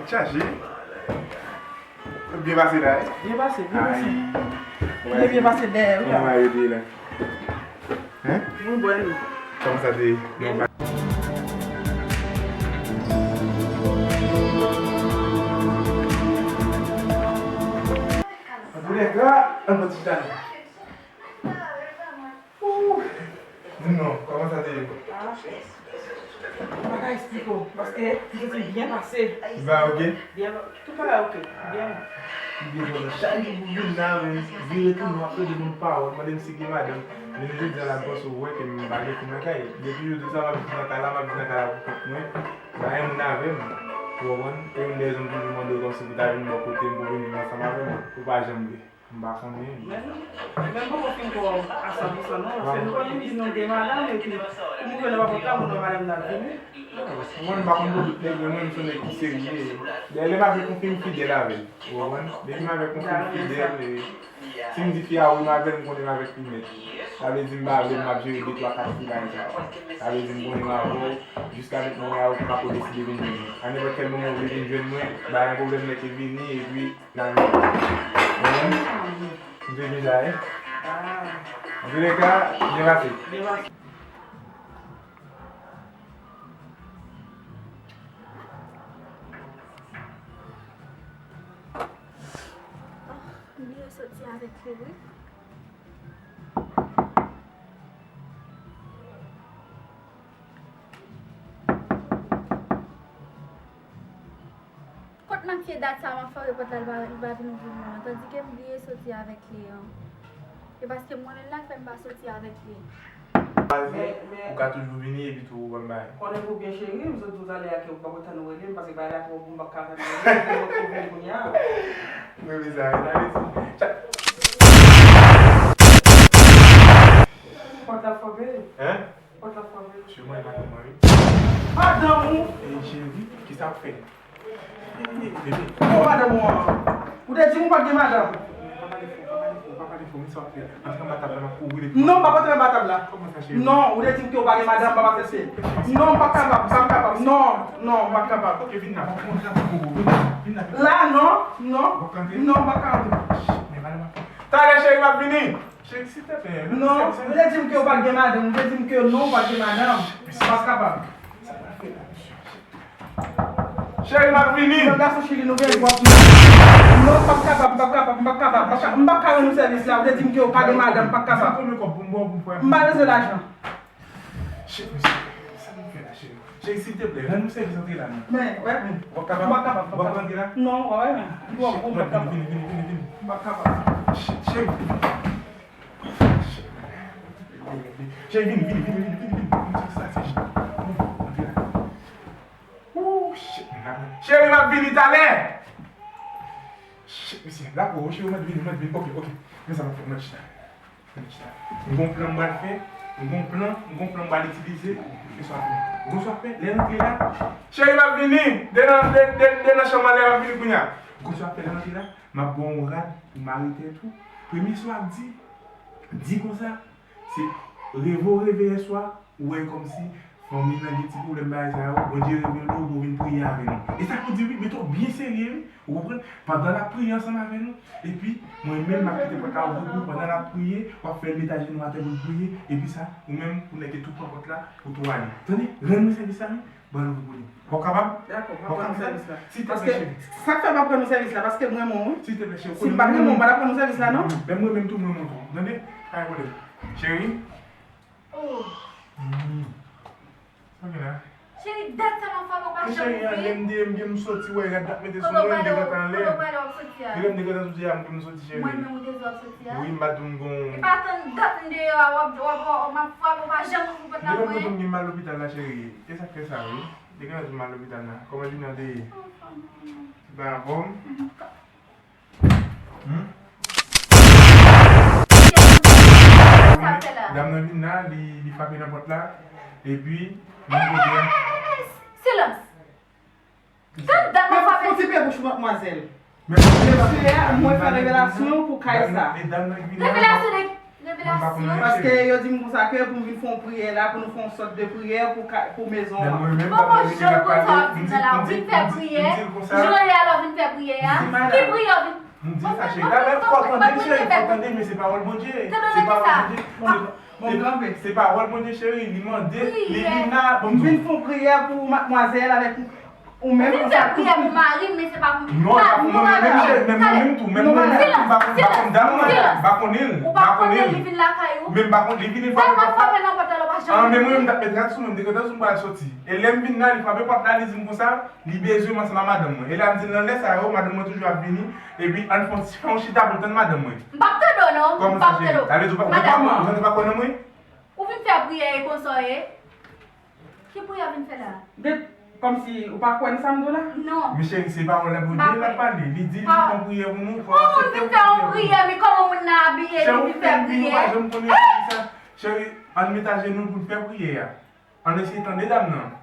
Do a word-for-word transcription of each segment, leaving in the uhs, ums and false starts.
Chaje. Byen pase la, wi. Byen pase, byen pase. Ay. Byen, byen pase dèyè, wi. Kòman yo te ye la? Hein? Mwen bwè nou. Kòman sa te ye? Non, pa. Antoulèka, ann pran ti chita nou. Ooh. Di m non, kòman sa te ye? Ah, m pa ka eksplike w, paske m santi m byen pase. Ba, ok? Byen, tout bagay ok. Byen. M te kontan. Chak jou pou vin la, men, vire tounen, w ap plede moun pawòl, mande m si gen madanm. Men jodi a la, m panse w wè ke m pa gen fanm nan kay. Depi jodi sa, m ap viv nan kay la, m ap viv nan kay la pou kont mwen. Pa gen moun avè m. Ou konprann? E youn dè rezon m toujou mande w kòmsi pou ta vin bò kote m, pou vin viv ansanm avè m. Ou pa janm vle. M pa konnen. Men, men m poko fin kwè w a san pousan non, paske nou konnen di nou gen madanm, epi pou m rive nan papòt la, moun nan madanm nan ap vini. Mwen, m pa konn pou tout nèg, men mwen, m se yon nèg ki serye. Dayè, lè m avèk yon fi, m fidèl avè l. Ou konprann? Depi m avèk yon fi, m fidèl, e si m di fi a wi, m avè l, m konnen m avèk li nèt. Sa vle di m pa vle, m ap jere de, twa, kat fi la, sa. Sa vle di m konnen m avè w, jiska mentnan, ou pa ko deside vin jwenn mwen. A nenpòt kèl moman ou vle vin jwenn mwen, pa gen pwoblèm, nèg ki vini, epi Nan men. Mwen menm, m te deja ye. Antoulèka, byen pase. Byen pase. Oh, m bliye soti avèk li, wi. Kot Matye dat sa m ap frape pòt la, li pa, li pa vin ouvri mwen an, tandike m bliye soti avèk li an. E paske m konnen l la k fè m pa soti avèk li. Pase, ou ka toujou vini epi tou ou ban m bagay. Konnen pou byen cheri, m sot di w talè a ke ou pa kontan nou rele m, paske bagay la twò gou, m p ap ka tann rele m, ou vin kounye a. Mwen vle sa, sa vle di. Pòt la frape. Hein? Pòt la frape. Sou mwen, madanm mwen, wi. Madanm ou? E cheri, kisa w fè? Vini, vini, vini. Ou madanm ou an? Ou te di m ou pa t gen madanm. Pa pale fò, pa pale fò, pa pale fò, men sa w ap fè. Antre anba tab la, m ap kouri depi. Non, m p ap antre anba tab la. Kòman sa, cheri? Non, ou te di m ke ou pa gen madanm, m p ap aksepte. Non, m pa kapab, m pa kapab. Non, non, m pa kapab. Ok, vin la, m ap montre w pou ou. Vin la, vin la. La, non, non. W ap antre? Non, m pa ka antre. Shit, men madanm ap. Talè, cheri, m ap vini. Cheri, silteplè, non, ou te di m ke ou pa t gen madanm, ou te di m ke non, ou pa t gen madanm. M p ap kapab. Cheri, m ap vini. Lòt gason chili nou gen gwòp. Non, m p ap kapab, m p ap kapab, m p ap kapab. M p ap ka, m p ap ka rann ou sèvis la, ou te di m ke ou pa gen madanm, m p ap kapab. M pa bezwen lajan. Cheri, sa nou fè la, cheri? Cheri, silteplè, rann nou sèvis antre la, non. Men, wè, men. W ap kapab? M p ap kapab, m p ap kapab. W ap antre la? Non, wè, men. Shit, vini, vini, vini, vini. M p ap kapab. Shit, cheri. Shit. Cheri, vini, vini, vini. Antre la. Ooh, shit, men la, men. Cheri, m ap vini talè. Shit, mesye, la pou ou, cheri, ou mèt vini, ou mèt vini. Ok, ok. Men sa m ap fè, ou mèt chita. M gon plan m pral fè, m gon plan, m gon plan m pral itilize. Bonswa, bonswa, lè rantre la. Cheri, m ap vini. De nan, de, de, de nan chanm anlè, m ap vini kounye a. Bonswa, lè rantre la, m ap ba w yon rad pou mare tèt ou. Premye sa w ap di, di konsa, se reve w reve yèswa, ou wè kòmsi fanmi nan gen ti pwoblèm bagay sa yo, Bondye revele w pou w vin priye avè nou. E sa k pou di wi, mete w byen serye wi, ou konprann? Pandan l ap priye ansanm avè nou, epi mwen menm m ap kite pòt la ouvri pou ou, pandan l ap priye, w ap fè l met ajenou atè pou l priye, epi sa, ou menm, ou nèg ki tou pran pòt la, ou tou ale. Tande, rann mwen sèvis la wi, ban l ouvri pou li. W ap kapab? Dakò, m ap rann ou sèvis la. Silteplè, cheri. Paske, sa k fè m ap rann ou sèvis la, paske m renmen w wi. Silteplè, cheri. Si m pa t renmen w, m pa t ap rann ou sèvis la, non. Menm mwen menm tou, m renmen w tou. Tande? Pa gen pwoblèm. Cheri. Oh. Hmm. Sa gen la? Cheri, dat sa m ap frape w pa janm ouvri. Cheri, anlè m te, m te, m soti wè rad la mete sou mwen, m te gentan anlè. Kote w prale w ap soti a? Depi m te gentan soti a, m te, m soti, cheri. Mwen menm ou te di w ap soti a? Wi, m pa t vin gon. E pa tann dat m deyò a, w ap, w ap, w ap, m ap frape w pa janm ouvri pòt la pou mwen. Depi m te m gen mal lopital la, cheri. E sa k fè sa, wi. Te gentan di m al lopital la. Kòman jounen an te ye? Ba anfòm? Hmm? Dam nan vin la, li, li frape nan pòt la, epi li kote a. Silans! Tann dam nan frape. Fon ti pye bouch ou, madmwazèl. Mesye, mwen fè revelasyon pou kay sa. Revelasyon de, Revelasyon. Paske yo di m konsa ke pou m vin fè yon priyè la, pou nou fè yon sòt de priyè pou ka, pou mezon an. Bon, bon, jan konsa w ap di m nan la, w vin fè priyè, jan w ye a la w vin fè priyè a, ki priyè w vin M di sa, cheri. Talè, fò tande, cheri, fò tande, men se pawòl Bondye. Se pawòl Bondye. Bon, kanpe. Se pawòl Bondye, cheri. Li mande, li vin la, bon, m vin fè yon priyè pou madmwazèl avèk ou menm. Vin fè priyè pou mari m, men se pa pou... Non, e pa pou mwen menm, cheri, menm mwen menm tou, menm mwen menm tou, m pa konn, m pa konn dam nan, m pa konnen l, m pa konnen l. Li vin lakay ou. Men m pa konn, li vin, li frape pòt la. Frape nan pòt la, l pa janm... Ah, men mwen menm, m t ap met rad sou mwen, m te gentan sou m pral soti. E lè m vin la, li frape pòt la, li di m konsa, li bezwen m ansanm a madanm mwen. E lè a m di l nan lè sa yo, madanm mwen toujou ap vini, epi ann fè yon ti, fè yon chita pou l tann madanm mwen. M p ap tande w non, m p ap tande w. Sa vle di ou pa, ou pa, ou pa kwè nan mwen? Ou vin fè priyè e konsa w ye? Ki priyè w vin fè la? Kòmsi ou pa kwè nan sa m di w la? Non. Men cheri, se pawòl la Bondye l ap pale. Li di li fè yon priyè pou nou, fò w aksepte yon priyè. Yon moun vin fè yon priyè, men kòman moun nan abiye, li vin fè priyè? Cheri, ann met ajenou pou n fè priyè a. Ann eseye tande dam nan.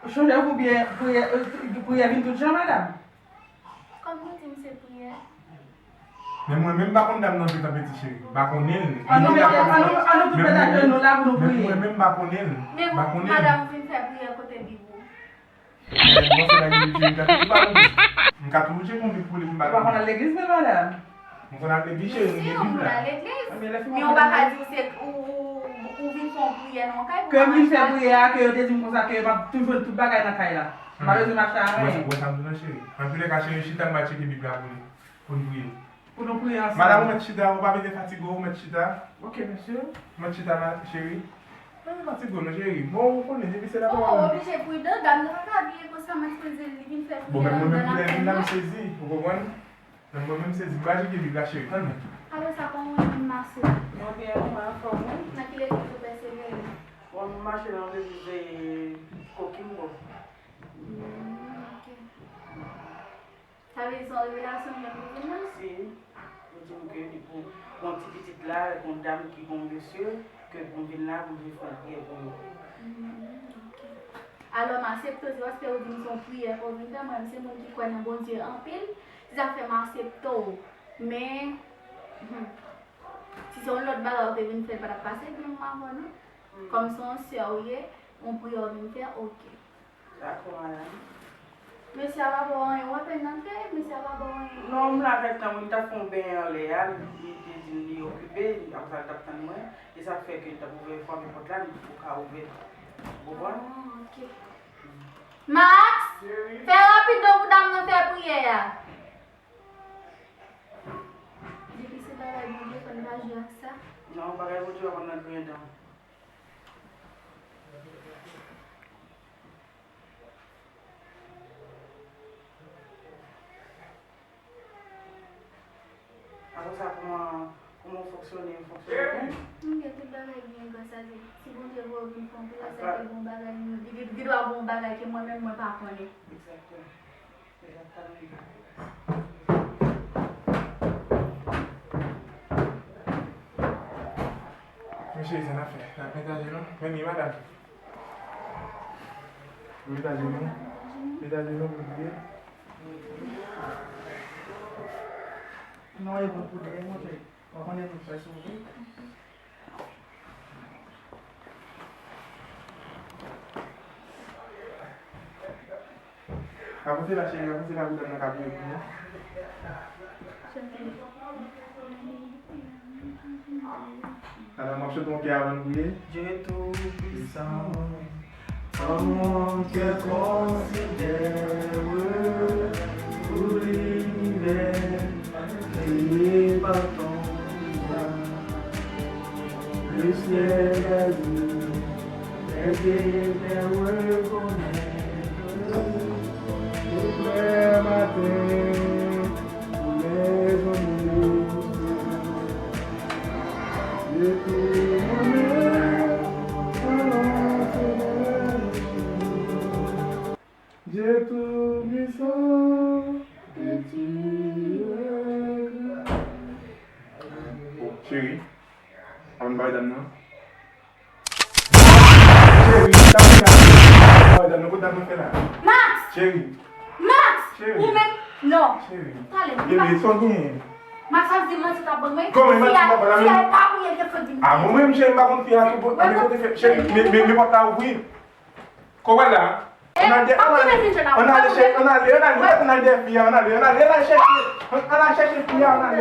Chonje pou byen priyè, priyè vin tout jan, madanm. Kòm ou di m se priyè. Men mwen menm m pa konn dam nan peti cheri. M pa konnen l. Ann nou mete, ann nou, ann nou tout met ajenou la pou nou priye. Men mwen menm m pa konnen l. M pa konnen l. Men madanm vin fè priyè kote Bib ou. Men mwen se la ki cheri, m ka toujou ba nou Bib. M ka toujou tcheke yon Bib pou li pou m ba nou. Ou pa konn al legliz vre, madanm? M konn al legliz, cheri, m gen Bib la. Men ou pa ka di ou se, ou, ou, ou vin fè yon priyè nan yon kay pou... Ke m vin fè priyè a, ke yo te di m konsa ke m ap toujou jwenn tout bagay nan kay la. M pa bezwen mache a anyen. Ou wè sa m di w la, cheri? Antoulèka, cheri, chita m pral tcheke Bib la pou li, pou n priye. Pou nou priye ansanm. Madanm, ou mèt chita, ou pa bezwen fatige w, ou mèt chita. Ok, mesye. Ou mèt chita, ma cheri. Pa fatige w non, cheri. Bon, ou konnen, depi se la... Oh, ou oblije pridan, dam nan pa ka abiye konsa, m ap di li vin fè priyè anndan lakay mwen. Bon, men mwen menm, lè m vin la, m sezi, ou konprann? Mwen menm sezi, m pa jije Bib la, cheri, tann mwen. Apre sa, kòman w jwenn Marcel? Mwen byen, mwen anfòm, wi. Nan ki legliz ou pèsevere? Bon, m mache nan legliz de Kokimbo. Hmm, ok. Sa vle di se yon revelasyon ou jwenn pou vin la? Si. Yo di m ke li pou gon ti pitit la, gon dam ki gon mesye, ke pou m vin la, pou m vin fè yon priyè pou yo. Hmm, ok. Alò, m aksepte w, se paske ou di m se yon priyè fò w vin fè. Mwen, m se moun ki kwè nan Bondye anpil. Se sa k fè m aksepte w. Men, hmm, si se yon lòt bagay ou te vin fè, l pa t ap pase byen m avè w, non. Hmm. Kòm se yon sè ou ye, yon priyè w vin fè, ok. Dakò, madanm. Mesye a pa ba w anyen, w apèn antre, mesye a pa ba w anyen. Non, m la avèk tan, wi, m t ap fè yon benyen anlè a, li, li te di m li okipe, apre sa, li t ap tann mwen, e sa k fè ke li t ap ouvè, frape pòt la, li pou ka ouvè. Ou konprann? Ah, ok. Max, fè rapid non pou dam nan fè priyè a. Depi se bagay Bondye, fò n pa jwe ak sa. Non, bagay Bondye pa konn nan griyen dan. Apre sa, kòman, kòman w fonksyone, w fonksyone byen? M gen tout bagay byen, gras a Dye. Si Bondye voye w vin fè yon priyè, se ke bon bagay, li, li, li dwe gon bagay ke mwen menm mwen pa konnen. Egzakteman. Mesye, sa n ap fè? N ap mete ajenou? Men ni madanm. Mete ajenou. Mete ajenou pou priye. Non, e bon pou dèyè, monchè. Ou konnen nou fè sou ou. Avanse la, cheri, avanse la, pou dam nan ka priye pou nou. Ala, m ap chante yon kè avan n priye. Dieu Tout-Puissant. Dans mon cœur considère tout l'univers créé par ton regard. Le ciel est doux, les étoiles reconnaissent. Le matin, pour les hommes, Dieu tout-puissant, que tu es grand. Bon, cheri, ann bay dam nan. Cheri, sa vin la. Bay dam nan, kot dam nan fè la? Max! Cheri. Max! Cheri. Ou menm? Non. Cheri. Talè, bebe, sa w genyen? Maxence di manti w t ap ban mwen. Kòman manti w t ap ban la? Fi a pa mwen, li te fè vin. Ah, bon, mwen, cheri, m pa konn fi a tou. Bon, men kote fè, cheri, men, men, men pòt la ouvri. Kòman la? Ann al dèyè, ann al, ann al, cheri, ann al, ann al, ann al dèyè fi a, ann al, ann al, ann al chèche, ann al chèche fi a, ann al.